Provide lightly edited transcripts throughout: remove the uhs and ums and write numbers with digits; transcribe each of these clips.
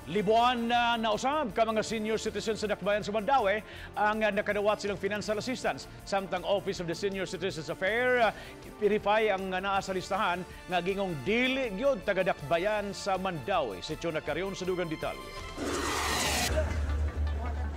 Libuan na nausab ka mga senior citizens sa Dakbayan sa Mandaue ang nakadawat silang financial assistance. Samtang Office of the Senior Citizens Affair verify ang naa sa listahan nga gingong dili gyud taga Dakbayan sa Mandaue. Si Chona Carion sa dugang detalye.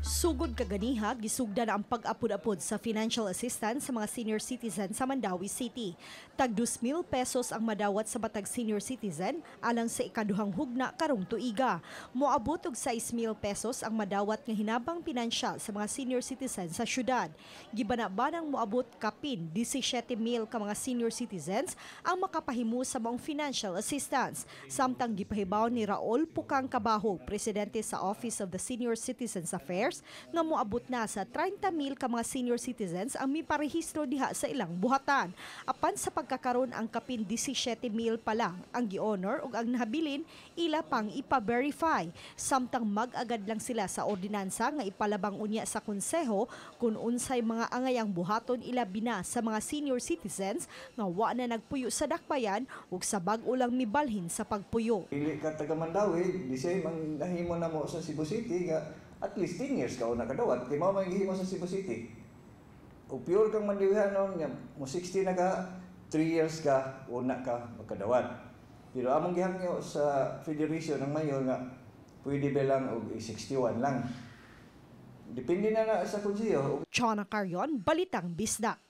Sugod kaganiha, gisugda na ang pag-apod-apod sa financial assistance sa mga senior citizen sa Mandaue City. Tag 2,000 pesos ang madawat sa matag senior citizen alang sa ikaduhang hugna karong tuiga. Moabot og 6,000 pesos ang madawat nga hinabang pinansyal sa mga senior citizen sa syudad. Gibana-banang moabot kapin 17,000 ka mga senior citizens ang makapahimo sa maong financial assistance. Samtang gipahibaw ni Raul Pukang Cabahug, presidente sa Office of the Senior Citizens Affairs, nga moabot na sa 30,000 ka mga senior citizens ang miparehistro diha sa ilang buhatan. Apan sa pagkakaron, ang kapin 17,000 pa lang ang gi-honor ug ang nahabilin ila pang ipa-verify. Samtang mag-agad lang sila sa ordinansa nga ipalabang unya sa konseho kung unsay mga angayang buhaton ilabi na sa mga senior citizens nga wa na nagpuyo sa dakbayan ug sa bag-o lang mibalhin sa pagpuyo. Dili ka taga Mandaue, di say mang nahimo na mo sa Cebu City nga at least 10 years ka una kadawat kay mao may gihimo sa Cebu City. O pure kang Mandawihanon nga mo 60 na ka, 3 years ka una ka makadawat. Pero among gihangyo sa federation ng mayor nga pwede ba lang og 61 lang. Depende na na sa konseho. Chona Carion, Balitang Bisdak.